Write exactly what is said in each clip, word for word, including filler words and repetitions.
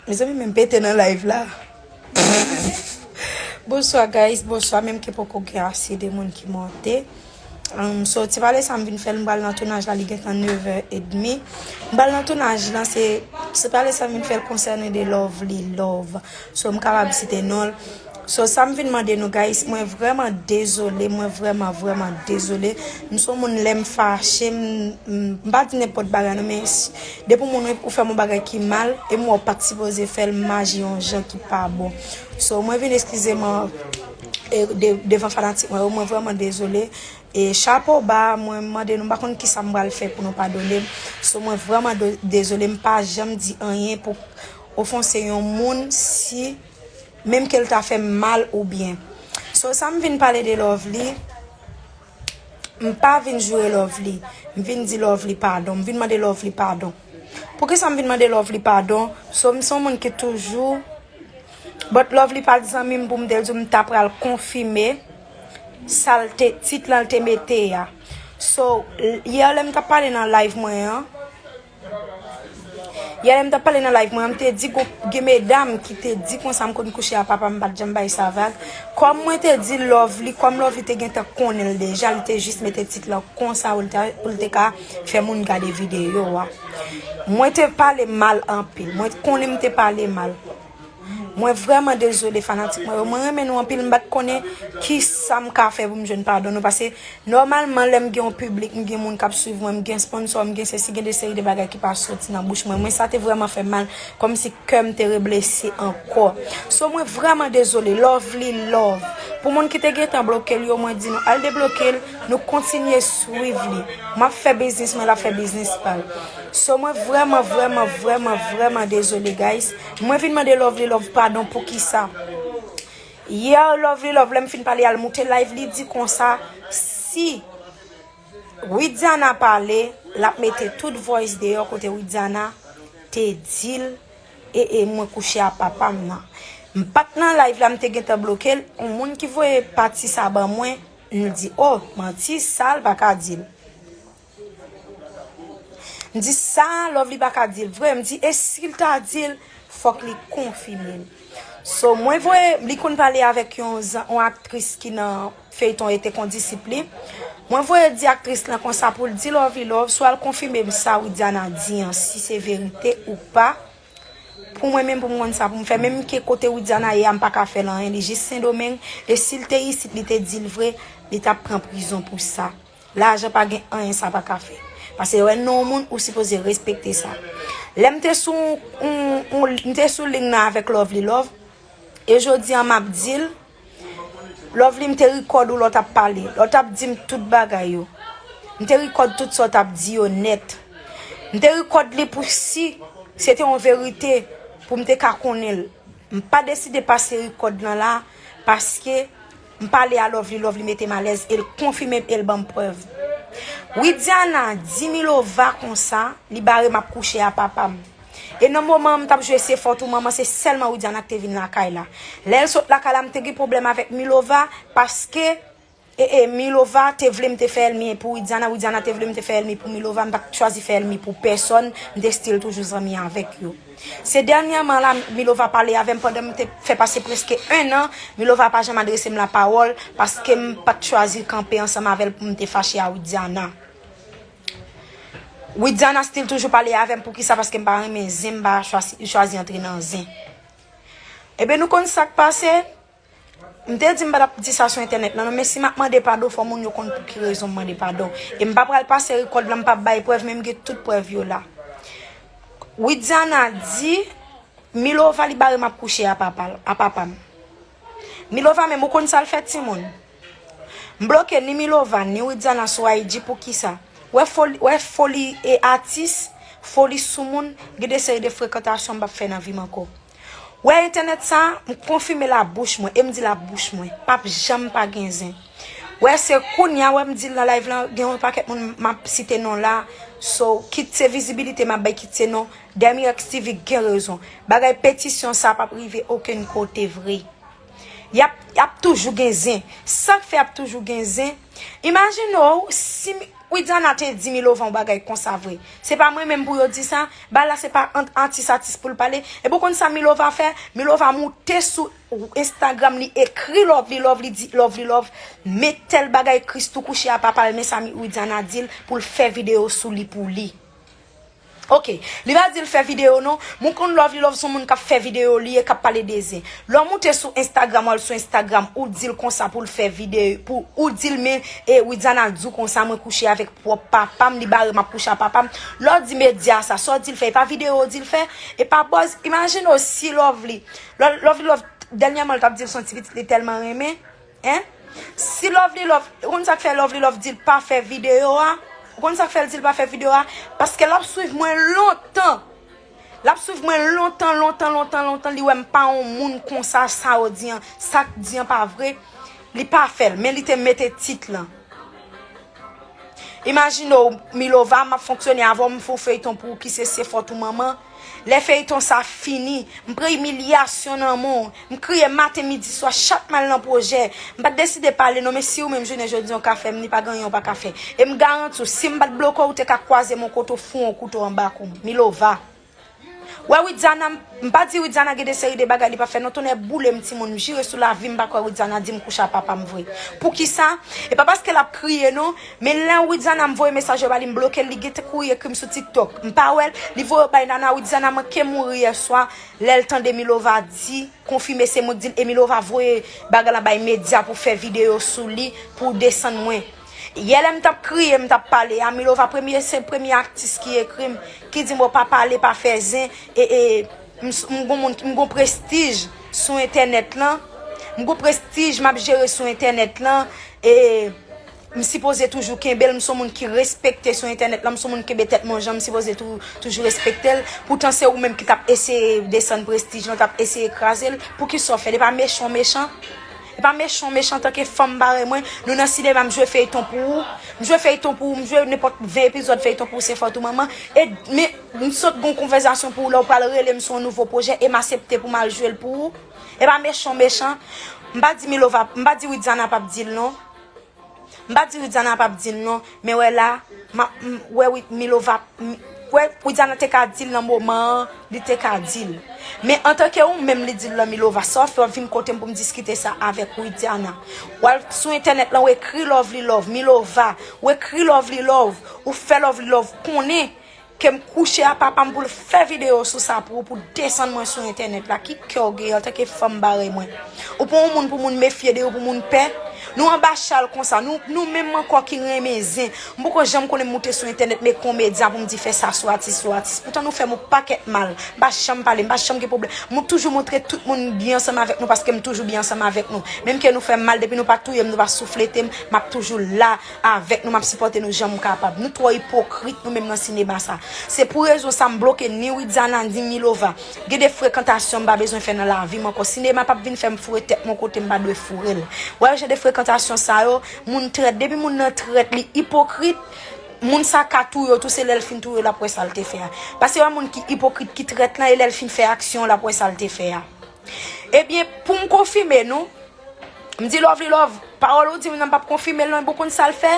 Mezanmi, men pete nan live la. Bonswa guys, bonswa, menm ke poko gen ase de moun ki monte. Um, so, ti pale sa m vin fè l, m pral nan tounaj la, li gentan nevè edmi. M pral nan tounaj lan, se, ti pale sa m vin fè l konsène de Lovely Love. So, m kapab site non l. So, sa m vin mande nou, guys, mwen vrèman dezole, mwen vrèman, vrèman dezole. M se yon moun lè m fache, m, m, m pa di nenpòt bagay non, men si, depi yon moun ou fè m yon bagay ki mal, e m wè w pa t sipoze fè l, m aji yon jan ki pa bon. So, mwen vin eskize m an, e, de, devan fanatik mwen yo, mwen vrèman dezole. E chapo ba, mwen mande nou, m pa konn kisa m pral fè pou nou padone m. So, mwen vrèman de-, dezole, m pa janm di anyen pou ofanse yon moun si, menm ke l ta fè m mal oubyen. So, sa m vin pale de Lovely, m pa vin joure Lovely. M vin di Lovely padon, m vin mande Lovely padon. Poukisa m vin mande Lovely padon? So, m se yon moun ki toujou But Lovely pa t zanmi m pou m te di w m ta pral konfime sa l te, tit lan l te mete a. So, l-, yè lè m t ap pale nan live mwen an, yè lè m t ap pale nan live mwen an, m te di gon, gen medam ki te di konsa m konn kouche a papa m, m pa t janm bay sa vag. Kòm mwen te di Lovely, kòm Lovely te gentan konnen l deja, li te jis mete tit lan konsa pou l te, pou l te ka fè moun gade videyo a. Mwen te pale mal anpil. Mwen konnen m te pale mal. Mwen vrèman dezole fanatik mwen yo. Mwen renmen nou anpil, m pa t konnen ki sa m ka fè pou m jwenn padon nou. Paske nòmalman lè m gen yon piblik, m gen moun k ap swiv mwen, m gen sponsò, m gen sesi, gen de seri de bagay ki pa soti nan bouch mwen. Mwen sa te vrèman fè m mal, kòmsi kè m te reblese ankò. So mwen vrèman dezole, Lovely Love. Pou moun ki te gentan bloke l yo, mwen di nou al debloke l, nou kontinye swiv li. M ap fè biznis mwen, l ap fè biznis pa l. So mwen vrèman, vrèman, vrèman, vrèman dezole guys. Mwen vin mande Lovely Love padon pou kisa? Yè Lovely Love, lè m fin pale, al moute live, li di konsa, si Widiana pale, l ap mete tout voice deyò kote Widiana te di l, e, e mwen kouche a papa m nan. M pa t nan live la, m te gentan bloke l, yon moun ki voye pati sa ban mwen, m di, oh, manti, sa l pa ka di l. M di sa Lovely pa ka di l vre. M di e si l ta di l, fòk li konfime l. So mwen voye, li konn pale avèk yon, yon aktris ki nan feyton Ete Kondisip li. Mwen voye di aktris lan konsa pou l di Lovely Love, swa l konfime m sa Widiana di an, si se verite ou pa. Pou mwen menm, pou m konn sa pou m fè. Menm ke kote Widiana ye a, m pa ka fè l anyen. Li jis Sendomeng. E si l te isit, li te di l vre, li t ap pran prizon pou sa. Lajan pa gen anyen sa pa ka fè. Paske lè w wè non yon moun, ou sipoze respekte sa. Lè m te sou, on, on, m te sou liy nan avèk Lovely Love, e jodi an m ap di l, Lovely, m te rikòd ou lè w t ap pale, lè w t ap di m tout bagay yo. M te rikòd tout sa w t ap di yo nèt. M te rikòd li pou si se te yon verite, pou m te ka konnen l. M pa deside pase rikòd lan la, paske m pale a Lovely, Lovely mete m alèz, e l konfime m, e l ban m prèv. Widiana di Milova konsa, li bare m ap kouche a papa m. E nan moman an m t ap jwe se fòt ou manman, se sèlman Widiana ki te vin lakay la. Lè l sot lakay la, m te gen pwoblèm avèk Milova, paske E, e, Milova te vle m te fè ènmi pou Widiana, Widiana te vle m te fè ènmi pou Milova, m pa t chwazi fè ènmi pou pèsòn, m te still toujou zanmi avèk yo. Se dènyèman la, Milova pale avè m pandan m te fè pase prèske en an, Milova pa janm adrese m lapawòl, paske m pa t chwazi kanpe ansanm avè l pou m te fache a Widiana. Widiana still toujou pale avè m, poukisa? Paske m pa renmen zen, m pa chwazi, chwazi antre nan zen. Ebyen, nou konn sa k pase? M te di m pa t ap di sa sou entènèt lan non, men si m ap mande padon, fò moun yo konn pou ki rezon m mande padon. E m pa pral pase rikòd lan, m p ap bay prèv, men m gen tout prèv yo la. Widiana di Milova li bare m ap kouche a papa l, a papa m. Milova menm, ou konn sa l fè timoun? M bloke ni Milova, ni Widiana sou I G, poukisa? Wè foli, wè foli e atis, foli sou moun, gen de seri de frekantasyon m p ap fè nan vi m ankò. Wè entènèt sa, m konfime l a bouch mwen, e m di l a bouch mwen, p ap janm pa gen zen. Wè se kounya, wè m di l nan live lan, gen yon pakèt moun m ap site non la, so, kit se vizibilite m ap bay, kit se non, Dermirex T V gen rezon. Bagay petisyon sa p ap rive okenn kote vre. Y ap, y ap toujou gen zen. Sa k fè y ap toujou gen zen? Imajine w, si m, Widiana te di Milova yon bagay konsa vre. Se pa mwen menm pou yo di sa. Bagay la se pa ant atis atis pou l pale. Epi w konn sa Milova fè? Milova moute sou Instagram, li ekri Lovely Love, li di Lovely Love met tèl bagay, Christoo kouche a papa l, men sa Widiana di l pou l fè videyo sou li pou li. Ok, li pa di l fè videyo non. Mwen konn Lovely Love se yon moun k ap fè videyo li ye, k ap pale de zen. Lè w moute sou Instagram, w al sou Instagram, ou di l konsa pou l fè videyo, pou ou di l men e Widiana di w konsa mwen kouche avèk pwòp papa m, li bare m ap kouche ak papa m. Lè w di medya sa, sa w di l fè, e pa videyo w di l fè, e pa buzz. Imajine w si Lovely, Lo- Lovely Love, dènyèman l t ap di l se yon ti pitit li tèlman renmen. Hein? Si Lovely Love, ou konn sa k fè Lovely Love di l pa fè videyo a? Ou konn sa k fè l di l pa fè videyo a? Paske l ap swiv mwen lontan. L ap swiv mwen lontan, lontan, lontan, lontan. Li wè m pa yon moun konsa, sa yo di an, sa k di an pa vre. Li pa fè l, men li te mete tit lan. Imajine w, Milova, m ap fonksyone avè w, m fè yon feyton pou ou ki se Se Fòt ou Manman. Lè feyton sa fini, m pran imilyasyon nan men w. M kriye maten, midi, swa, chak m al nan pwojè. M pa t deside pale non, men si ou menm jounen jodi an w ka fè m li, pa gen anyen w pa ka fè. E m garanti w, si m pa t bloke w, ou te ka kwaze m yon kote w foure yon kouto anba kou m. Milova. Wè Widiana, m pa di Widiana gen de seri de bagay li pa fè non, tonnè boule m timoun, m jire sou lavi m pa kwè Widiana di m kouche ak papa m vre. Poukisa? E pa paske l ap kriye non, men lè Widiana m voye mesaj yo ba li, m bloke l, li gentan kouri ekri m sou TikTok. M pa wè l, li voye yo bay Nana, Widiana manke mouri yèswa, lè l tande Milova di, konfime se mwen k di l, e Milova voye bagay la bay medya pou fè videyo sou li, pou desann mwen. Yè lè m t ap kriye, m t ap pale a, Milova premye, se premye atis ki ekri m, ki di m, "O pa pale, pa fè zen, e, e, m, s- m gon moun, m gon prestij sou entènèt lan, m gon prestij m ap jere sou entènèt lan, e m sipoze toujou kenbe l, m se yon moun ki respekte sou entènèt lan, m se yon moun ki kenbe tèt mwen jan, m sipoze tou, toujou respekte l. Poutan se ou menm ki t ap eseye desann prestij lan, t ap eseye kraze l. Poukisa w fè l? E pa mechan w mechan?" E pa mechan w mechan antanke fanm parèy mwen. Nou nan sinema, m jwe feyton pou ou. M jwe feyton pou ou, m jwe nenpòt ven epizòd feyton pou ou, Se Fòt ou Manman. E, men, m sot gon konvèsasyon pou ou, lè w pral rele m sou yon nouvo pwojè, e m asepte pou m al jwe l pou ou. E pa mechan w mechan. M pa di Milova, m pa di Widiana p ap di l non. M pa di Widiana p ap di l non, men wè la, m ap, m, wè wi, Milova, m, wè Widiana te ka di l nan moman an, li te ka di l. Men antanke ou menm li di l lan Milova, sa w fè w ap vin kote m pou m diskite sa avèk Widiana. W al sou entènèt lan, w ekri Lovely Love, Milova, w ekri Lovely Love, ou fè Lovely Love konnen ke m kouche a papa m pou l fè videyo sou sa pou ou, pou desann mwen sou entènèt la. Ki kè w gen antanke fanm parèy mwen? Ou pa yon moun pou moun mefye de ou, pou moun pè? Nou anba chal konsa, nou, nou menm ankò ki renmen zen. M poko janm konnen m moute sou entènèt, men kon medya pou m di fè sa sou atis, sou atis. Poutan nou fè m yon pakèt mal. M pa janm pale, m pa janm gen pwoblèm. M toujou montre tout moun m byen ansanm avèk nou paske m toujou byen ansanm avèk nou. Menm ke nou fè m mal, depi nou pa touye m, nou pa souflete m, m ap toujou la avèk nou, m ap sipòte nou jan m kapab. Nou twò ipokrit nou menm nan sinema sa. Se pou rezon sa m bloke ni Widiana, ni Milova. Gen de frekantasyon m pa bezwen fè nan lavi m ankò. Sinema p ap vin fè m foure tèt mwen kote m pa dwe foure l. Wè jan de frekantasyon sa yo, moun trèt. Depi moun nan trèt, li ipokrit, moun sa ka touye w tou, se lè l fin touye w l ap wè sa l te fè a. Paske wè moun ki ipokrit, ki trèt lan, e lè l fin fè aksyon, l ap wè sa l te fè a. Ebyen, pou m konfime nou, m di Lovely Love, pawòl ou di m nan m p ap konfime l non, e pou konn sa l fè.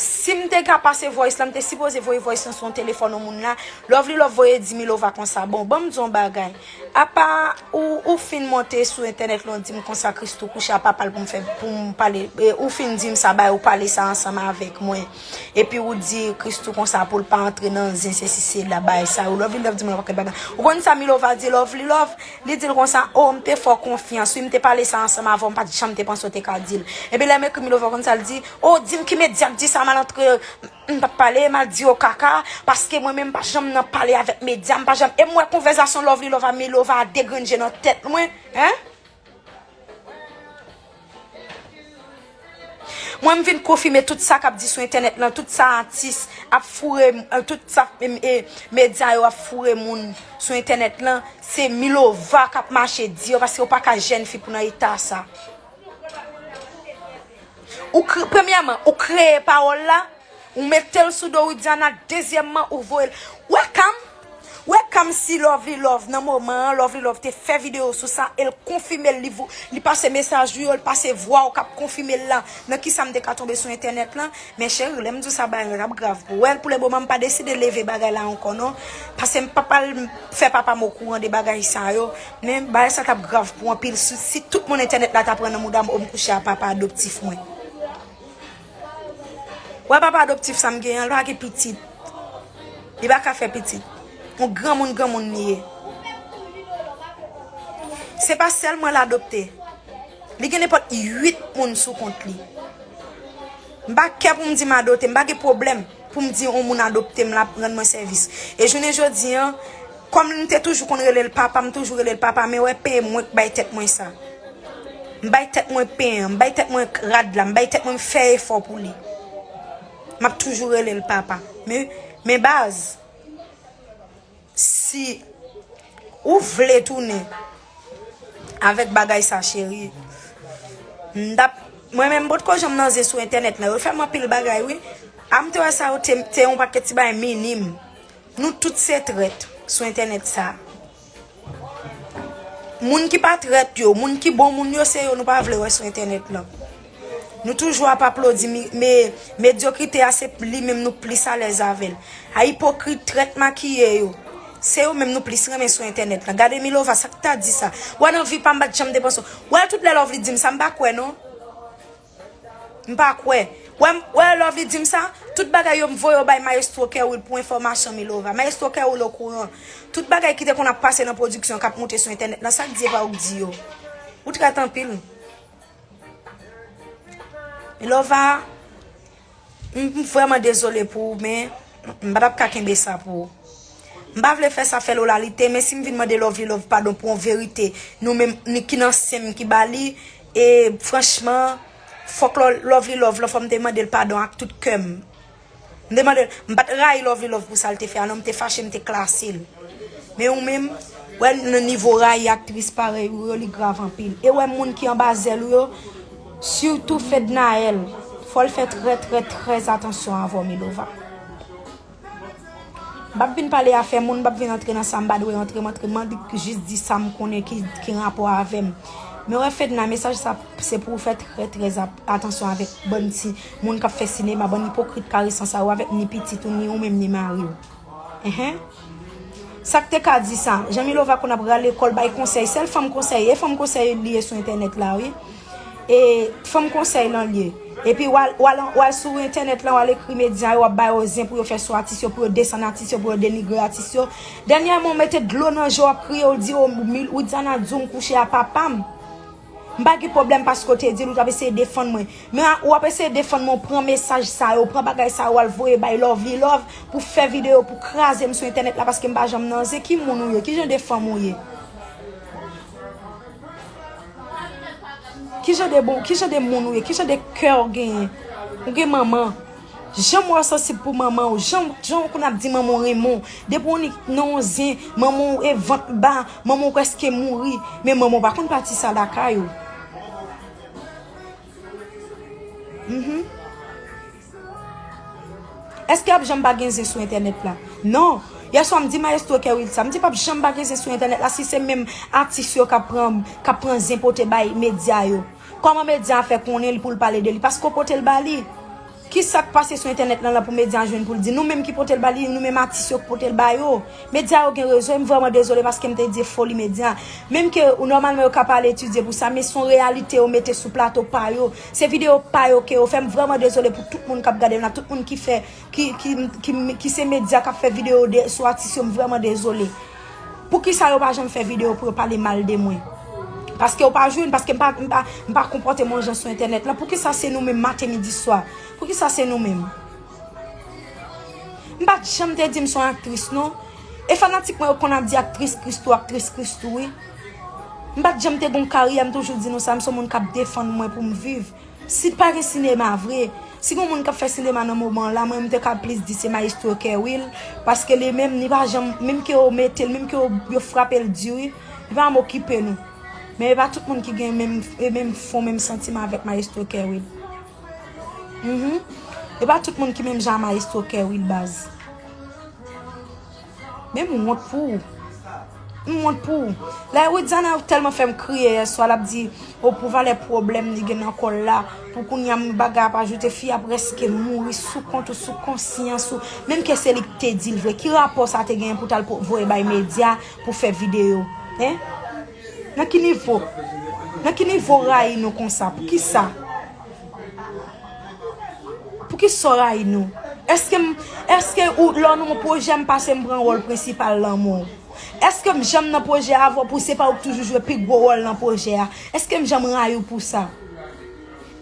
Si m te ka pase voice lan, m te sipoze voye voice lan sou yon telefòn yon moun la. Lovely Love voye di Milova konsa, "Bon, ban m di yon bagay. Apa ou, ou fin monte sou entènèt lan, ou di m konsa Christoo kouche a papa l pou m fè, pou m pale, e, ou fin di m sa, bay ou pale sa ansanm avèk mwen. Epi ou di Christoo konsa pou l pa antre nan zen, se si se la, bay sa yo." Lovely Love di m yon pakèt bagay. Ou konn sa Milova di Lovely Love? Li di l konsa, "O, m te fè w konfyans, wi, m te pale sa ansanm avè w, m pa t janm te panse w te ka di l." Epi lè m ekri Milova konn sa l di, "O, di m ki medya k di sa, m al antre, m p ap pale, m al di yo kaka, paske mwen menm m pa janm nan pale avèk medya, m pa janm," e m wè konvèsasyon Lovely Love a Milova a degrenje nan tèt mwen, hein? Mwen, m vin konfime tout sa k ap di sou entènèt lan, tout sa atis ap foure, eh, tout sa, eh, eh, medya yo ap foure moun sou entènèt lan, se Milova k ap mache di yo, paske ou pa ka jèn fi pou nan eta sa. Ou kre-, premyèman, ou kreye pawòl la, ou mete l sou do Widiana, dezyèmman, ou voye l. Wè ka m, wè Kòmsi Lovely Love, nan moman an, Lovely Love te fè videyo sou sa, e l konfime l, li vo-, li pase mesaj ou yo, l pase vwa w k ap konfime l la, nan kisa m te ka tonbe sou entènèt lan. Men cheri, lè m di w sa, bagay la t ap grav pou ou. Wè, pou le moman, m pa deside leve bagay la ankò, non. Paske m pa pral fè papa m okouran de bagay sa yo. Men bagay sa t ap grav pou anpil si, si tout moun entènèt la t ap pran nan mouda m, o m kouche a papa adoptif mwen. Wè papa adoptif sa m gen an, l pa gen pitit. Li pa ka fè pitit. Yon granmoun, granmoun li ye. Se pa sèl mwen l adopte. Li gen nenpòt uit moun sou kont li. M pa kè pou m di m adopte, m pa gen pwoblèm pou m di yon moun adopte m, l ap rann mwen sèvis. E jounen jodi an, kòm m te toujou konn rele l papa, m toujou rele l papa, men wè pen mwen k bay tèt mwen sa. M bay tèt mwen pen an, m bay tèt mwen rad la, m bay tèt mwen, m fè efò pou li. M ap toujou rele l papa. Men, men baz, si ou vle tounen avèk bagay sa, cheri, m t ap, mwen menm, m potko janm nan zen sou entènèt lan. Yo fè m anpil bagay, wi. A m te wè sa yo te, te yon pakèt ti bagay minim. Nou tout se trèt sou entènèt sa. Moun ki pa trèt yo, moun ki bon moun yo, se yo nou pa vle wè sou entènèt lan. Nou toujou ap aplodi mi-, me-, medyokrite a, se li menm nou plis alèz avè l. A ipokrit, trèt makiye yo, se yo menm nou plis renmen sou entènèt lan. Gade Milova, sa k ta di sa? Wè nan vi pa m, m pa t janm te panse. Wè tout lè Lovely di m sa, m pa kwè non. M pa kwè. Wè, m- wè Lovely di m sa, tout bagay yo m voye yo bay Maestro Kerwill pou enfòmasyon Milova. Maestro Kerwill okouran. Tout bagay ki te konn ap pase nan pwodiksyon k ap moute sou entènèt lan, sa k di e pa ou k di yo. Ou trèt anpil. Milova, m, m vrèman dezole pou ou, men m pa t ap ka kenbe sa pou ou. M pa vle fè sa fè lolalite, men si m vin mande Lovely Love padon pou yon verite, nou menm, ni ki nan sen m ki ba li, e franchman, fòk Lo- Lovely Love lan, fò m te mande l padon ak tout kè m. M te mande l, m pa t rayi Lovely Love pou sa l te fè a, non, m te fache, m te klase l. Men ou menm, wè nan nivo rayi aktris parèy ou yo, li grav anpil. E wè moun ki anba zèl ou yo, sitou Fednaelle, fò l fè trè, trè, trè atansyon avè w, Milova. M p ap vin pale afè moun, m p ap vin antre nan sa m pa dwe antre, m antre, m annik jis di sa m konnen ki, ki rapò avè m. Men wè Fedna, mesaj sa se pou w fè trè, trè ap- atansyon avèk bann ti moun k ap fè sinema, bann ipokrit karesan sa yo avèk ni pitit ou, ni ou menm, ni mari w. Enhen. Sa k te ka di sa? Jan Milova konn ap rale kò l bay konsèy, sèl fanm konsèy, e fanm konsèy li ye sou entènèt la, wi. E fanm konsèy lan l ye. Epi w al, w al, w al sou entènèt lan, w al ekri medya yo, w ap ba yo zen pou yo fè sou atis yo, pou yo desann atis yo, pou yo denigre atis yo. Dènyèman, w mete dlo nan je w, w ap kriye, w di, o, Mil- Widiana di w m kouche a papa m. M pa gen pwoblèm paske w te di l, ou t ap eseye defann mwen. Men a- w ap eseye defann mwen, w pran mesaj sa yo, w pran bagay sa yo, w al voye bay Lovely Love pou fè videyo, pou kraze m sou entènèt la paske m pa janm nan zen. Ki moun ou ye? Ki jan de fanm ou ye? Ki jan de bon, ki jan de moun ou ye? Ki jan de kè w genyen? Ou gen manman. Jan m wè w sansib pou manman w, jan, jan w konn ap di manman w renmen w. Depi w annik nan yon zen, manman w e vant ba, manman w prèske mouri. Men manman w pa konn pati sa lakay ou. Mhm. Èske ap janm pa gen zen sou entènèt la? Non. Yèswa m di Maestro Kerwill sa. M di p ap janm pa gen zen sou entènèt la si se menm atis yo k ap pran, k ap pran zen pote bay medya yo. Kòman medya a fè konnen li pou l pale de li? Paske w pote l ba li. Ki sa k pase sou entènèt lan la pou medya a jwenn pou l di? Nou menm ki pote l ba li, nou menm atis yo k pote l ba yo. Medya yo gen rezon, e m vrèman dezole paske m te di e foli medya. Menm ke ou nòmalman yo ka pa al etidye pou sa, men se yon reyalite yo mete sou plato pa yo. Se videyo pa yo ke yo fè. M vrèman dezole pou tout moun k ap gade m la, tout moun ki fè, ki, ki, ki, ki se medya k ap fè videyo de, sou atis yo, m vrèman dezole. Poukisa yo pa janm fè videyo pou yo pale mal de mwen? Paske yo pa jwenn, paske m pa, m pa, m pa konpòte m yon jan sou entènèt lan. Poukisa se nou menm maten, midi, swa? Poukisa se nou menm? M pa t janm te di m se yon aktris, non. E fanatik mwen yo konn ap di aktris Christoo, aktris Christoo, wi. M pa t janm te gon karyè, m toujou di nou sa, m se yon moun k ap defann mwen pou m viv. Si pa gen sinema vre, si gen moun k ap fè sinema nan moman an la, mwen, m te ka plis di se Maestro Kerwill, paske li menm, li pa janm, menm ke yo mete l, menm ke yo, yo frape l di, wi, li pa janm okipe nou. Men e pa tout moun ki gen menm, e menm fon, menm santiman avèk Maestro Kerwill. Mhm. E pa tout moun ki menm jan a Maestro Kerwill, baz. Men m wont pou ou. M wont pou ou. Lè Widiana tèlman fè m kriye yèswa, l ap di, o, pou valè pwoblèm li gen nan kò l la, pou kounye a m bagay ap ajoute, fi a prèske mouri sou kont ou, sou konsyans ou. Menm ke se li k te di l vre, ki rapò sa te genyen pou t al po- voye bay medya pou fè videyo? Hein? Nan ki nivo? Nan ki nivo rayi nou konsa? Poukisa? Poukisa w rayi nou? Èske m, èske ou, lè w nan yon pwojè m pase m pran wòl prensipal lanmò w? Èske m janm nan pwojè avè w pou se pa ou k toujou jwe pi gwo wòl nan pwojè a? Èske m janm rayi w pou sa?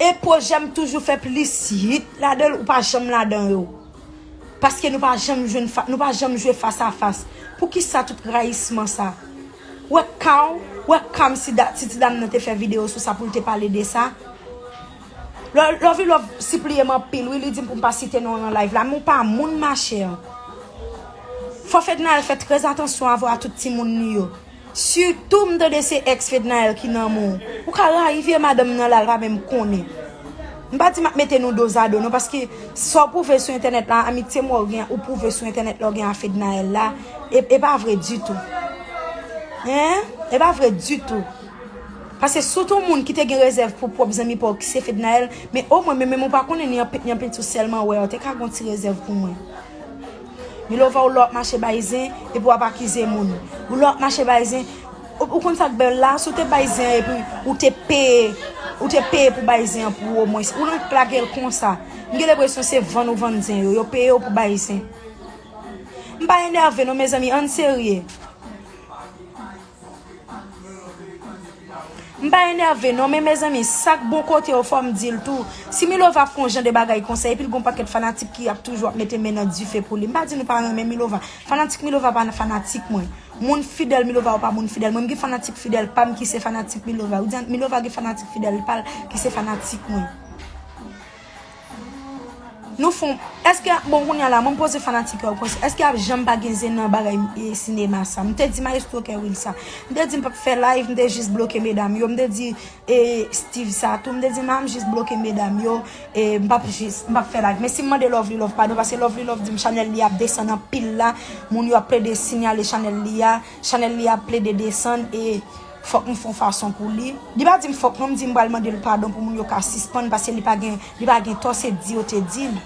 E pwojè m toujou fè plis hit ladan l, ou pa janm ladan yo. Paske nou pa janm jwenn fa, nou pa janm jwe fas a fas. Poukisa tout rayisman sa? Wè ka w, wè ka m si da, si ti dam nan te fè videyo sou sa pou l te pale de sa. Love, Love, Love sipliye m anpil, wi, li di m pou m pa site non nan live la, men w pa moun, machè. Fò Fednaelle fè trè atansyon avè w a tout timoun li yo. Sitou m tande se ex Fednaelle ki nan men w. Ou ka rayi vye madanm nan la, l pa menm konnen. M pa di m ap mete nou dozado non, paske sa w pwouve sou entènèt la, amitye mwen w gen, ou pwouve sou entènèt la w gen a Fednaelle la, e, e pa vre ditou. Hein? E pa vre ditou. Paske si w te yon moun ki te gen rezèv pou pwòp zanmi pa w ki se Fednaelle, men omwen, men menm ou pa konnen ni anpil, ni anpil sou sèlman wè, w te ka gen yon ti rezèv pou mwen. Milova, ou lè w ap mache bay zen, epi w ap akize moun. Ou lè w ap mache bay zen, ou, ou konn sa k bèl la, si w te bay zen an epi ou te peye, ou te peye pou bay zen an pou ou omwen, ou rank lage l konsa. M gen lenpresyon se vann ou vann zen yo, yo peye w pou bay zen. M pa enève non, mezanmi, ann serye. M pa enève non, men mezanmi, sa k bon kote yo, fò m di l tou. Si Milova ap fè yon jan de bagay konsa, epi l gon pakèt fanatik ki ap toujou ap mete men nan dife pou li. M pa di nou pa renmen Milova. Fanatik Milova pa fanatik mwen. Moun fidèl Milova yo pa moun fidèl mwen. M gen fanatik fidèl pa m ki se fanatik Milova. Ou di Milova gen fanatik fidèl pa l ki se fanatik mwen. Nou fon, èske, bon, kounye a la, mwen m poze fanatik yo konsa, èske ap janm pa gen zen nan bagay e, sinema sa? M te di Maestro Kerwin sa. M te di m p ap fè live, m te jis bloke medam yo. M te di e, Steve sa tou, m te di m a m jis bloke medam yo, e, m p ap jis, m p ap fè live. Men si m mande Lovely Love padon, paske Lovely Love di m chanèl li ap desann anpil la, moun yo ap plede sinyale chanèl li a, chanèl li ap plede desann, e, fòk m fè yon fason pou li. Li pa di m fòk non, m di m pral mande l padon pou moun yo ka sispann, paske li pa gen, li pa gen tò, se di yo te di l.